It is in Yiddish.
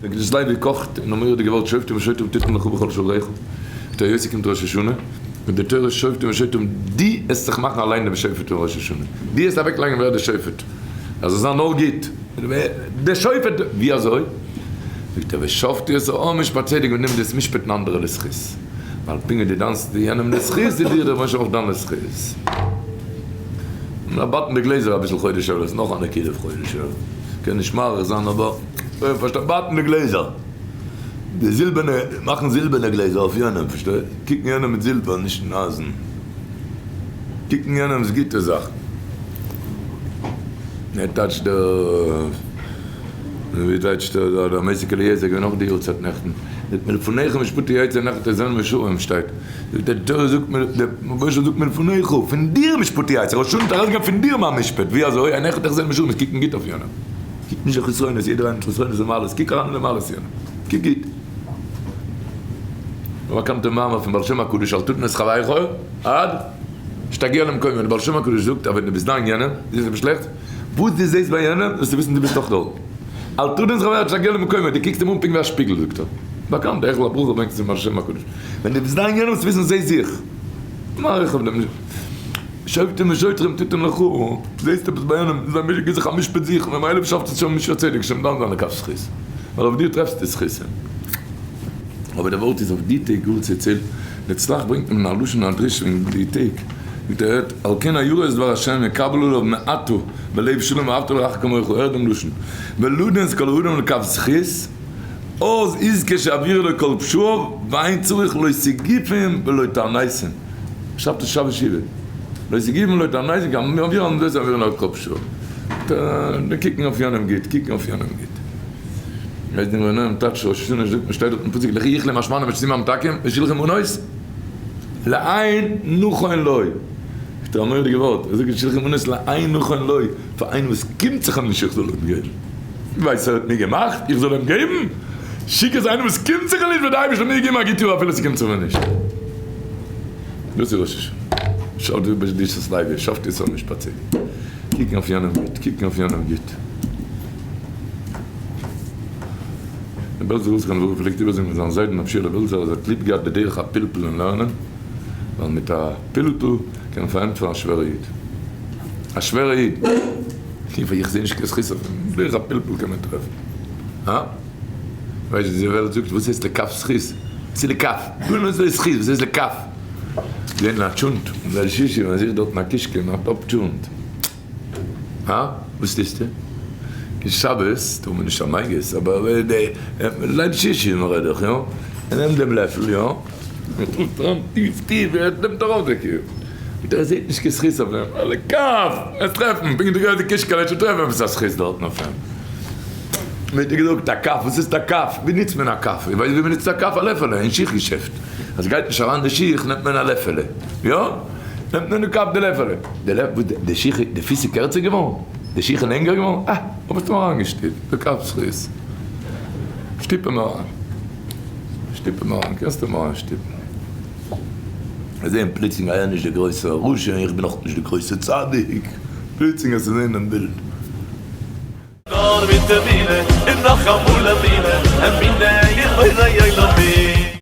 דער קדושת לוי קאכט אין א מורא'דיגע ווארט שופטים ושוטרים תתן לך בכל שעריך, זאגט ער יוסי קומט ראש השנה, מיט די תורה שופטים ושוטרים די עסט זיך מאכן אליין דעם שופט פון ראש השנה, די עסט אוועק לייגן ווער די שופט, אז זאל זיין נאר גוט, די שופט, ווי אזוי? זאגט ער ושפטו את העם משפט צדק מיט דעם דאס משפט'ן אנדערע לזכות, ווייל פונקט ווי די דאנסט יענעם לזכות איז דיר דער רבונו של עולם אויך דן לזכות. מ'דארף באטן די גלעזער אביסל חודש אלול, איז נאך א נקודה אויף חודש אלול, קען נישט מאריך זיין אבער. אויב פארשטיי בייטן די גלעזער, די זילבערנע, מאכן זילבערנע גלעזער אויף יענעם, פארשטיי, קוקן יענעם מיט זילבער נישט אין אייזן, קוקן יענעמס גוטע זאכן, ער טייטשט די, ווי טייטשט דער דמשק אליעזר געווען אויך די יארצייט נעכטן, זאגט מלפניך משפטי יצא נחת תזן משרים שטייט, זאגט ער די תורה זאגט מיר, דער רבוש"ע זאגט מלפניך, פון דיר משפטי יצא, ראש השנה וועט ארויסגיין פון דיר מיין משפט, ווי אזוי, הנחת תחזינה משרים, קוקן גוט אויף יענעם. קוק נישט די חסרונות, יעדער איינער האט חסרונות און מעלות, קוק אריין אין די מעלות יענעם, קוק גוט. א באקאנטע מאמר פון בעל שם הקדוש אל תתן את חברך עד שתגיע למקומו, דער בעל שם הקדוש זאגט אז ווען דו ביסט דן יענעם, זעסט עפעס שלעכטס, וואס דו זעסט ביי יענעם זאלסטו וויסן דו ביסט אויך דארט. אל תתן את חברך עד שתגיע למקומו, דו קוקסט אים אן פונקט ווי א שפיגל זאגט ער. באקאנט, די היכל הברכה ברענגט עס פון בעל שם הקדוש. ווען דו ביסט דן יענעם זאלסטו וויסן זע זיך. מאריך אויף דעם נישט. שופטים ושוטרים תתן לך, זעסט עפעס ביי יענעם, זיי מישן זיך א משפט זיך, ממילא ושפטו את העם משפט צדק, שם דן זיין לכף זכות, ווייל אויף דיר טרעפסטו זכותים. אבער דער ווארט איז אויף די טעג גאר צעצילט, דער צלח ברענגט אים אין א לשון הדרוש וועגן די טעג, זאגט ער הערט, על כן הירא את דבר השם יקבל עליו מעתה בלב שלם ואהבת לרעך כמוך, הערט דעם לשון, ולדון את כל האדם לכף זכות, אז יזכה שיעבירו לו כל פשעיו ואין צריך לא סיגופים ולא תעניתים, שרייבט עס שבת שובה, לא סיגופים ולא תעניתים כי מעבירם על דעת יעבירו לו כל פשעיו, קוקן אויף יענעם גוט, קוקן אויף יענעם גוט. ווייסט דעם ר' נועם טייטש ראש השנה זאגט מען שטייט דארט אין פסוק לכי יכלה משמנה ושתים ממתקים ושלחי מנות לאין נכון לו, זאגט ער א מורא'דיגע ווארט, ער זאגט ושלחי מנות לאין נכון לו, פאר איינעם וואס קומט זיך אים נישט איך זאל אים געבן. ווייסט ער האט מיר געמאכט איך זאל אים געבן? שיק עס איינעם וואס קומט זיך אים נישט וועט די אייבערשטער מיר געבן א גוט יאר אפילו ס'קומט זיך מיר נישט. דאס איז ראש השנה. שאו דו ביסט דישעס לייבי, שופט ישראל משפט צדק. קוקן אויף יענעם גוט, קוקן אויף יענעם גוט. דער בעלזער רב זכרונו לברכה פלעגט איבערזאגן פון זיין זיידן רבי שיעלע בעלזער אז ער האט ליב געהאט די דרך הפלפול אין לערנען, ווייל מיט א פלפול קען מען פארענטפערן א שווערע איד. א שווערע איד. איך זעה נישט קיין זכות אויף אים, בערך א פלפול קען מען טרעפן. הא? ווייסט ווי די וועלט זאגט וואס הייסט לכף זכות? וואס איז לכף? דא איז לא זכות, וואס הייסט לכף? געווען אין א טשונט אין ליל שישי מען זוכט דארטן א קישקע אין א טאפ טשולנט. הא? וואס טוסטו? איז שבת טאר מען נישט א מייגעס אבער די ליל שישי מען רעד דאך יא? ער נעמט דעם לעפל יא? ער טראגט אריין טיף טיף ער נעמט ארויף די קו. מיט ער זעט נישט קיין זכות אויף דעם, אלע קאף, עס טרעפן, פונקט די גרויסע קישקעלע וועט שוין טרעפן עפעס א זכות דארטן אויף אים. ווערט ער געזאגט א כף, וואס איז א כף? ווי נוצט מען א כף? איר ווייסט ווי מען נוצט א כף? א לעפעלע אין שיך געשעפט, אז גייט נישט אריין די שיך נעמט מען א לעפעלע, יא? נעמט מען די כף די לעפעלע, די לעפ וואס די שיך די פיס איז קערצער געווארן? די שיך איז לענגער געווארן? אה, האב איך אים אריינגעשטופט, די כף זכות, שטופ אים אריין, שטופ אים אריין, קענסט אים אריינשטופן. זעהן פלוצלינג אז ער איז נישט דער גרויסער רשע און איך בין אויך נישט דער גרויסער צדיק, פלוצלינג האסטו זעהן דעם בילד. נאר מיט אמונה און נאכאמאל אמונה, אמונה אין בורא עולמים.